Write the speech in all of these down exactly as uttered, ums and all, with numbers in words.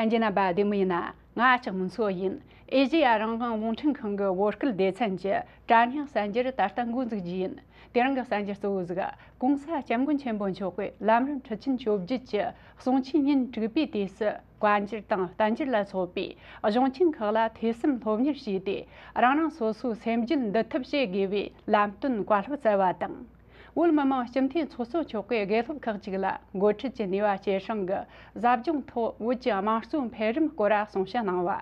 ལྷན་རྒྱས་རྣམ་པ་བདེ་མོ་ཡིན་ན། ང་ལྕགས་མོ་མཚོ་ཡིན། ཨེ་ཤེ་ཡ་རང་དབང་རླུང་འཕྲིན་ཁང་གི་བོད་སྐད་སྡེ་ཚན་གྱི་དྲ་བརྙན་གསར་འགྱུར་ད་ལྟ་འགོ་འཛུགས་རྒྱུ་ཡིན། དེ་རིང་གི་གསར་འགྱུར་གཙོ་བོ་ཟིག་གོང་ས་སྐྱབས་མགོན་ཆེན་པོ་མཆོག་གིས་ལམ་རིམ་ཁྲི་ཆེན་བཅོ་བརྒྱད་ཀྱི་གསུང་ཆོས་ཉིན་དྲུག་པའི་དུས་སུ། བཀའ་འགྱུར་དང་བསྟན་འགྱུར་ལ་སོགས་པའི་གཞུང་ཆེན་ཁག་ལ་ཐོས་བསམ་སློབ་གཉེར་བྱས་ཏེ། རང་རང་སོ་སོའི་སེམས་རྒྱུད་འདུལ་ཐབས་བྱེད་དགོས་པའི་ལམ་སྟོན་བཀའ་སློབ་སྩལ་བ་དང་། བོད་མི་མང་སྤྱི་འཐུས་ཚོགས་གཙོ་མཆོག་གིས་དགེ་སློབ་ཁག་ཅིག་ལ་འགོ་ཁྲིད་ཀྱི་ནུས་པ་སྐྱེད་སྲིང་གི་ཟབ་སྦྱོང་ཐོག་བོད་ཀྱི་དམངས་གཙོའི་འཕེལ་རིམ་སྐོར་གསུང་བཤད་གནང་བ།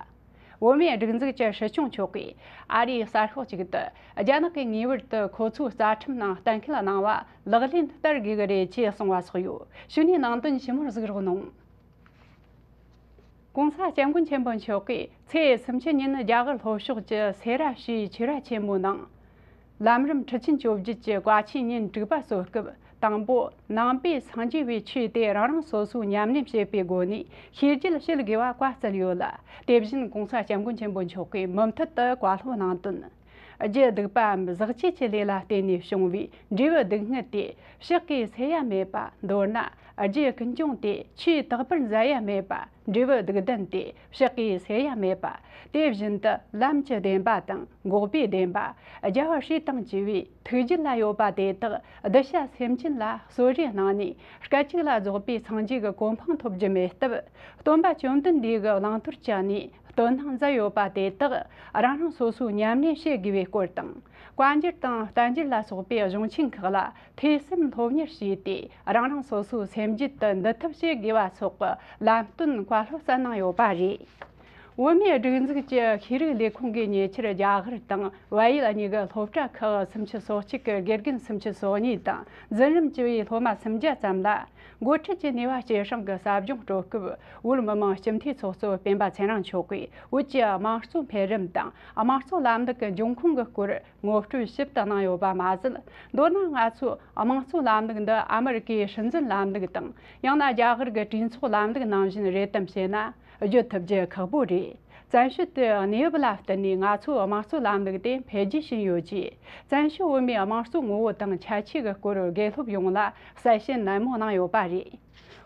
བོད་མིའི་སྒྲིག་འཛུགས་ཀྱི་སྲིད་སྐྱོང་མཆོག་གིས་ཨ་རིའི་གསར་ཤོག་ཅིག་ཏུ། རྒྱ་ནག་གིས་ངེས་པར་དུ་ཁོ་ཚོའི་རྩ་ཁྲིམས་ནང་གཏན་འཁེལ་གནང་བ་ལག་ལེན་བསྟར་དགོས་ཀྱི་རེད་ཅེས་གསུངས་པ་སོགས་ཡོད། གཞུག་ནས་ནང་དོན་ཞིབ་མོར་གཟིགས་རོགས་གནང་། གོང་ས་སྐྱབས་མགོན་ཆེན་པོ་མཆོག་གིས་ཚེས་སུམ་ཅུ་ཉིན་རྒྱ་གར་ལྷོ་ཕྱོགས་ཀྱི་སེ་ར་བྱེའུའི་ཆོས་ར་ཆེན་མོའི་ནང་། ལམ་རིམ་ཁྲི་ཆེན་བཅོ་བརྒྱད་ཀྱི་བཀའ་ཆོས་ཉིན་དྲུག་པ་གསོལ་སྐབས། དང་པོ། ནང་པའི་སངས་རྒྱས་པའི་ཆོས་དེ་རང་རང་སོ་སོས་ཉམས་ལེན་བྱེད་པའི་སྒོ་ནས་ཤེས་རྒྱུད་བྱེད་དགོས་པ་བཀའ་སྩལ་ཡོད་ལ། དེ་བཞིན་གོང་ས་སྐྱབས་མགོན་ཆེན་པོ་མཆོག་གིས་མུ་མཐུད་དུ་བཀའ་སློབ་གནང་དོན། རྒྱུ་སྡིག་པའམ་ཟག་བཅས་ཀྱི་ལས་ལ་བརྟེན་ནས་བྱུང་བའི་འབྲས་བུ་སྡུག་བསྔལ་དེ་བཤགས་ཀྱིས་སེལ་ཡ་མེད་པ། མདོར་ན། རྒྱུ་ཀུན་འབྱུང་དེ་ཆོས་རྟག་པར་འཛད་ཡ་མེད་པ། འབྲས་བུ་སྡུག་ལྡན་དེ་བཤགས་ཀྱིས་སེལ་ཡ་མེད་པ། དེ་བཞིན་དུ་ལམ་གྱི་བདེན་པ་དང་འགོག་པའི་བདེན་པ། རྒྱལ་བ་སྲས་དང་བཅས་པའི་ཐུགས་རྒྱུད་ལ་ཡོད་པ་དེ་དག་གདུལ་བྱ་སེམས་ཅན་ལ་གསོལ་རས་གནང་ནས། སྐད་ཅིག་ལ་རྫོགས་པའི་སངས་རྒྱས་ཀྱི་གོ་འཕང་ཐོབ་རྒྱུ་མེད་སྟབས། སྟོན་པ་བཅོམ་ལྡན་འདས་ཀྱིས་བླང་དོར་བཅངས་ནས་སྟོན་གནང་མཛད་ཡོད་པ་དེ་དག་རང་རང་སོ་སོས་ཉམས་ལེན་བྱེད་དགོས་པའི་སྐོར་དང་། བཀའ་འགྱུར་དང་བསྟན་འགྱུར་ལ་སོགས་པའི་གཞུང་ཆེན་ཁག་ལ་ཐོས་བསམ་སློབ་གཉེར་བྱས་ཏེ། རང་རང་སོ་སོའི་སེམས་རྒྱུད་དུ་འདུལ་ཐབས་བྱེད་དགོས་པ་སོགས་ཀྱི་ལམ་སྟོན་བཀའ་སློབ་སྩལ་གནང་ཡོད་པ་རེད། བོད་མིའི་སྒྲིག་འཛུགས་ཀྱི་ཤེས་རིག་ལས་ཁུངས་ཀྱིས་ཉེ་ཆར་རྒྱ་གར་དང་བལ་ཡུལ་གཉིས་ཀྱི་སློབ་གྲྭ་ཁག་སུམ་ཅུ་སོ་གཅིག་གི་དགེ་རྒན་སུམ་ཅུ་སོ་གཉིས་དང་འཛིན་རིམ་བཅུ་བའི་སློབ་མ་སུམ་བརྒྱ་ཙམ་ལ། འགོ་ཁྲིད་ཀྱི་ནུས་པ་སྐྱེད་སྲིང་གི་ཟབ་སྦྱོང་སྤྲོད་སྐབས། བོད་མི་མང་སྤྱི་འཐུས་ཚོགས་གཙོ་སྤེན་པ་ཚེ་རིང་མཆོག་གིས་བོད་ཀྱི་དམངས་གཙོའི་འཕེལ་རིམ་དང་། དམངས་གཙོ་ལམ་ལུགས་ཀྱི་འབྱུང་ཁུངས་ཀྱི་སྐོར་ངོ་སྤྲོད་ཞིབ་ཏུ་གནང་ཡོད་པ་མ་ཟད། མདོར་ན་ང་ཚོའི་དམངས་གཙོའི་ལམ་ལུགས་འདི་ཨ་མི་རི་ཀའི་སྲིད་འཛིན་ལམ་ལུགས་དང་། ཡང་ན་རྒྱ་གར་གྱི་གྲོས་ཚོགས་ལམ་ལུགས་ནང་བཞིན་རེད་དམ་ཞེ་ན། བརྗོད་ཐུབ་རྒྱུ་ཁག་པོ་རེད། བཙན་བྱོལ་དུ་གནས་བབ་ལ་བརྟེན་ནས་ང་ཚོའི་དམངས་གཙོའི་ལམ་ལུགས་དེ་འཕེལ་རྒྱས་ཕྱིན་ཡོད་ཅེས། བཙན་བྱོལ་བོད་མིའི་དམངས་གཙོའི་ངོ་བོ་དང་ཁྱད་ཆོས་ཀྱི་སྐོར་དགེ་སློབ་ཡོངས་ལ་གསལ་བཤད་ནན་མོ་གནང་ཡོད་པ་རེད།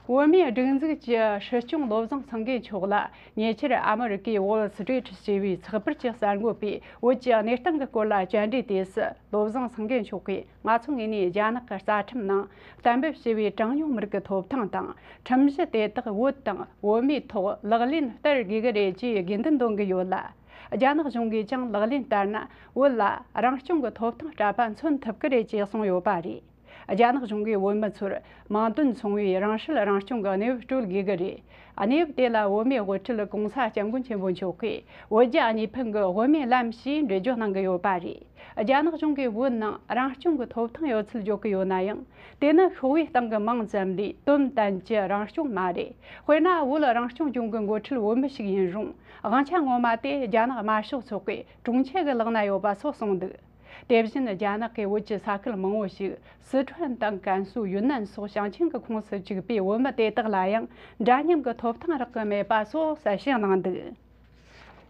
བོད་མིའི་སྒྲིག་འཛུགས་ཀྱི་སྲིད་སྐྱོང་བློ་བཟང་སེང་གེ་མཆོག་ལ་ཉེ་ཆར་ཨ་མི་རི་ཀའི་Wall Street ཞེས་པའི་ཚགས་པར་གྱི་གསར་འགོད་པས་བོད་ཀྱི་གནས་སྟངས་ཀྱི་སྐོར་ལ་བཅར་འདྲིའི་དུས་སུ། བློ་བཟང་སེང་གེ་མཆོག་གིས་ང་ཚོ་ངོས་ནས་རྒྱ་ནག་གི་རྩ་ཁྲིམས་ནང་གཏན་འབེབས་བྱས་པའི་གྲངས་ཉུང་མི་རིགས་ཀྱི་ཐོབ་ཐང་དང་། ཁྲིམས་གཞི་དེ་དག་བོད་དང་བོད་མིའི་ཐོག་ལག་ལེན་བསྟར་དགོས་ཀྱི་རེད་ཅེས་དགོས་འདུན་འདོན་གྱི་ཡོད་ལ། རྒྱ་ནག་གཞུང་གིས་ཀྱང་ལག་ལེན་བསྟར་ན། བོད་ལ་རང་སྐྱོང་གི་ཐོབ་ཐང་སྤྲད་པ་མཚོན་ཐུབ་ཀྱི་རེད་ཅེས་གསུངས་ཡོད་པ་རེད། རྒྱ་ནག་གཞུང་གིས་བོད་མི་ཚོར་མིང་དོན་མཚུངས་པའི་རང་སྲིད་རང་སྐྱོང་གི་གནས་བབ་སྤྲོད་དགོས་ཀྱི་རེད། གནས་བབ་དེ་ལ་བོད་མིའི་དབུ་ཁྲིད་གོང་ས་སྐྱབས་མགོན་ཆེན་པོ་མཆོག་གིས་བོད་རྒྱ་གཉིས་ཕན་གྱི་དབུ་མའི་ལམ་ཞེས་འགྲེལ་བརྗོད་གནང་གི་ཡོད་པ་རེད། རྒྱ་ནག་གཞུང་གིས་བོད་ནང་རང་སྐྱོང་གི་ཐོབ་ཐང་ཡོད་ཚུལ་བརྗོད་ཀྱི་ཡོད་ན་ཡང་། དེ་ནི་ཤོག་བུའི་སྟེང་གི་མིང་ཙམ་ལས་དོན་དམ་གྱི་རང་སྐྱོང་མ་རེད། དཔེར་ན། བོད་རང་སྐྱོང་ལྗོངས་ཀྱི་འགོ་ཁྲིད་བོད་མི་ཞིག་ཡིན་རུང་། དབང་ཆ་ངོ་མ་དེ་རྒྱ་ནག་དམར་ཤོག་ཚོགས་པའི་དྲུང་ཆེ་གི་ལག་ན་ཡོད་པ་སོགས་གསུངས་འདུག། དེ་བཞིན་རྒྱ་ནག་གིས་བོད་ཀྱི་ས་ཁུལ་མང་བོ་ཞིག་སི་ཁྲོན་དང་ཀན་སུའུ། ཡུན་ནན་སོགས་ཞིང་ཆེན་གྱི་ཁོངས་སུ་བཅུག་པའི་བོད་མི་དེ་དག་ལ་ཡང་འདྲ་མཉམ་གྱི་ཐོབ་ཐང་རག་གི་མེད་པ་སོགས་གསལ་བཤད་གནང་འདུག།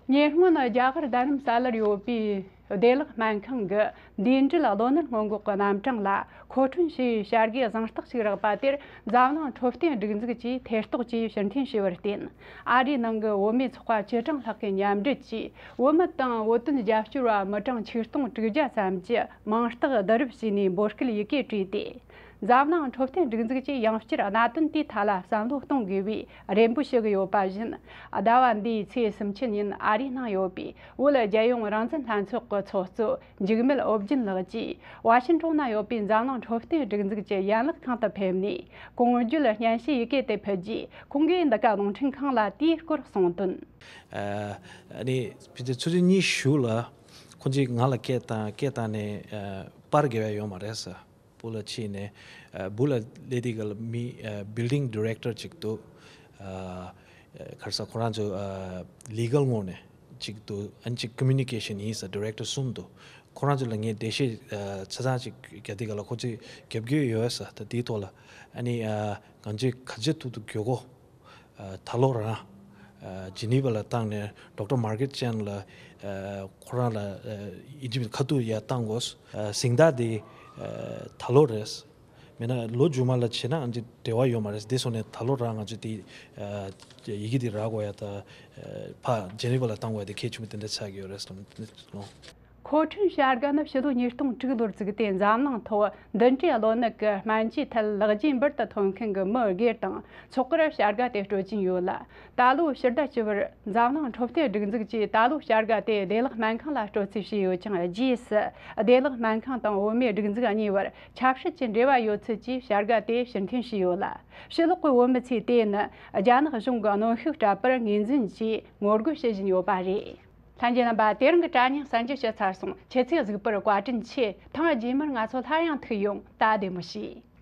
ཉེ་སྔོན་རྒྱ་གར་རྡ་རམ་ས་ལར་ཡོད་པའི་བདེ་བླག་སྨན་ཁང་གི་འདས་འབྲེལ་ལོ་ནར་སྔོན་འགོག་གི་རྣམ་གྲངས་ལ་མཁོ་སྤྲོད་བྱས་པའི་བྱ་དགའི་གཟེངས་རྟགས་ཤིག་རག་པ་དེར་འཛམ་གླིང་འཕྲོད་བསྟེན་སྒྲིག་འཛུགས་ཀྱིས་ཐེ་གཏོགས་ཀྱིས་ཕྱིར་འཐེན་བྱས་པར་བརྟེན། ཨ་རིའི་ནང་གི་བོད་མི་ཚོགས་པ་བཅུ་གྲངས་ལྷག་གིས་མཉམ་འབྲེལ་གྱིས་བོད་མི་དང་བོད་དོན་རྒྱབ་སྐྱོར་བ་མི་གྲངས་ཆིག་སྟོང་དྲུག་བརྒྱ་ཙམ་གྱི་མིང་རྟགས་བསྡུ་རུབ་བྱས་ནས་འབོད་སྐུལ་ཡི་གེ་བྲིས་ཏེ། འཛམ་གླིང་འཕྲོད་བསྟེན་སྒྲིག་འཛུགས་ཀྱིས་ཡང་བསྐྱར་གནད་དོན་དེའི་ཐད་ལ་བསམ་བློ་གཏོང་དགོས་པའི་རེ་འབོད་ཞུ་གི་ཡོད་པ་བཞིན། ཟླ་བ་འདིའི་ཚེས་སུམ་ཅུ་ཉིན་ཨ་རིའི་ནང་ཡོད་པའི་བོད་རྒྱལ་ཡོངས་རང་བཙན་ལྷན་ཚོགས་ཀྱི་ཚོགས་གཙོ་འཇིགས་མེད་ཨོ་རྒྱན་ལགས་ཀྱིས་ཝ་ཤིང་ཊོན་ན་ཡོད་པའི་འཛམ་གླིང་འཕྲོད་བསྟེན་སྒྲིག་འཛུགས་ཀྱི་ཡན་ལག་ཁང་དུ་ཕེབས་ནས་གོང་བརྗོད་སྙན་ཞུ་ཡི་གེ་དེ་ཕུལ་རྗེས། ཁོང་གིས་འདི་ག་རླུང་འཕྲིན་ཁང་ལ་དེའི་སྐོར་གསུངས་དོན། ཨ་ནི་ཕལ་ཆེར་ཆུ་ཚོད་གཉིས་ཤུལ་ལ་ཁོང་གིས་ང་ལ་སྐད་བཏང་། སྐད་བཏང་ནས་ཨ་པར་རྒྱག་ཡ་ཡོད་མ་རེད་ཟེར། བུ་ལ་ཕྱིན་ནས། ཨ་བུ་ལ་སླེབས་དུས་ག་ལ་མི་ཨ་building director ཅིག་འདུག། ཨ་ག་རེ་ཟེར། ཁོ་རང་ཚོ་ཨ་legal ངོས་ནས་ཅིག་འདུག། ཨ་ནི་གཅིག་communication ཡིན་ཟེར། director གསུམ་འདུག། ཁོ་རང་ཚོ་ལ་ངས་འགྲེལ་བཤད་ཨ་ཆ་ཚང་ཅིག་རྒྱག་དུས་ག་ལ་ཁོ་ཚོས་རྒྱབ་སྐྱོར་ཡོད་ཟེར། ད་དེའི་ཐོག་ལ་ཨ་ནི་ཨ་ང་ཚོས་ག་ཚོད་ཐུབ་ཐུབ་མགྱོགས་པོ། ཨ་ད་ལོ་རང་ཨ་ཇི་ནི་ཝ་ལ་བཏང་ནས་ཌོག་ཊར་མར་གེཊ་ཅན་ལ། ཨ་ཁོ་རང་ལ་ཨ་ཨིན་ཇི་ཁ་ཐུག་ཡར་བཏང་དགོས། ཨ་གཟེངས་རྟགས་དེ་ཨ་ད་ལོ་རེད། མེད་ན་ལོ་རྒྱུས་མ་ལ་བྱས་ན་ཨ་ནི་འབྲེལ་བ་ཡོད་མ་རེད། དེ་སོང་ནས་ད་ལོ་རང་ང་ཚོས་དེ་ཨ་ཡི་གེ་དེ་རག་དགོས་ཡ་ད་ཨ་ཕ་ཇེ་ནི་ཝ་ལ་བཏང་དགོས་ཡ་དེ་གལ་ཆེན་པོ་དེ་འདྲ་ཆགས་ཀྱི་ཡོད་རེད་བསམ་གི་འདུག། མཁོ་སྤྲོད་བྱ་དགའ་ནི་ཕྱི་ལོ་ཉིས་སྟོང་དྲུག་ལོར་བཙུགས་ཏེ་འཛམ་གླིང་ཐོག་འདི་འདྲའི་གློ་ནད་ཀྱི་སྨན་བཅོས་ཐད་ལེགས་སྐྱེས་འབུར་དུ་ཐོན་མཁན་གྱི་མི་སྒེར་དང་ཚོགས་པར་བྱ་དགའ་དེ་སྤྲོད་ཀྱིན་ཡོད་ལ། ད་ལོ་ཕྱི་ཟླ་བཅུ་པར་འཛམ་གླིང་འཕྲོད་བསྟེན་སྒྲིག་འཛུགས་ཀྱིས་ད་ལོ་བྱ་དགའ་དེ་བདེ་ལེགས་སྨན་ཁང་ལ་སྤྲོད་རྩིས་བྱས་ཡོད་ཀྱང་རྗེས་སུ་བདེ་ལེགས་སྨན་ཁང་དང་བོད་མིའི་སྒྲིག་འཛུགས་གཉིས་བར་ཆབ་སྲིད་ཀྱི་འབྲེལ་བ་ཡོད་ཚུལ་གྱིས་བྱ་དགའ་དེ་ཕྱིར་འཐེན་བྱས་ཡོད་ལ། ཕྱི་ལོགས་ཀྱི་བོད་མི་ཚོས་དེ་ནི་རྒྱ་ནག་གཞུང་གི་གནོན་ཤུགས་སྤྲད་པར་ངོས་འཛིན་གྱིས་ངོ་རྒོལ་བྱེད་བཞིན་ཡོད་པ་རེད། ལྷན་རྒྱས་རྣམ་པ། དེ་རིང་གི་དྲ་བརྙན་གསར་འགྱུར་ཞུ་ཚར་སོང་། ཁྱེད་ཚོས་གཟིགས་པར་བཀའ་དྲིན་ཆེ། ཐེངས་རྗེས་མར་ང་ཚོ་སླར་ཡང་ཐུག་ཡོང་། ད་བདེ་མོ་བྱོས།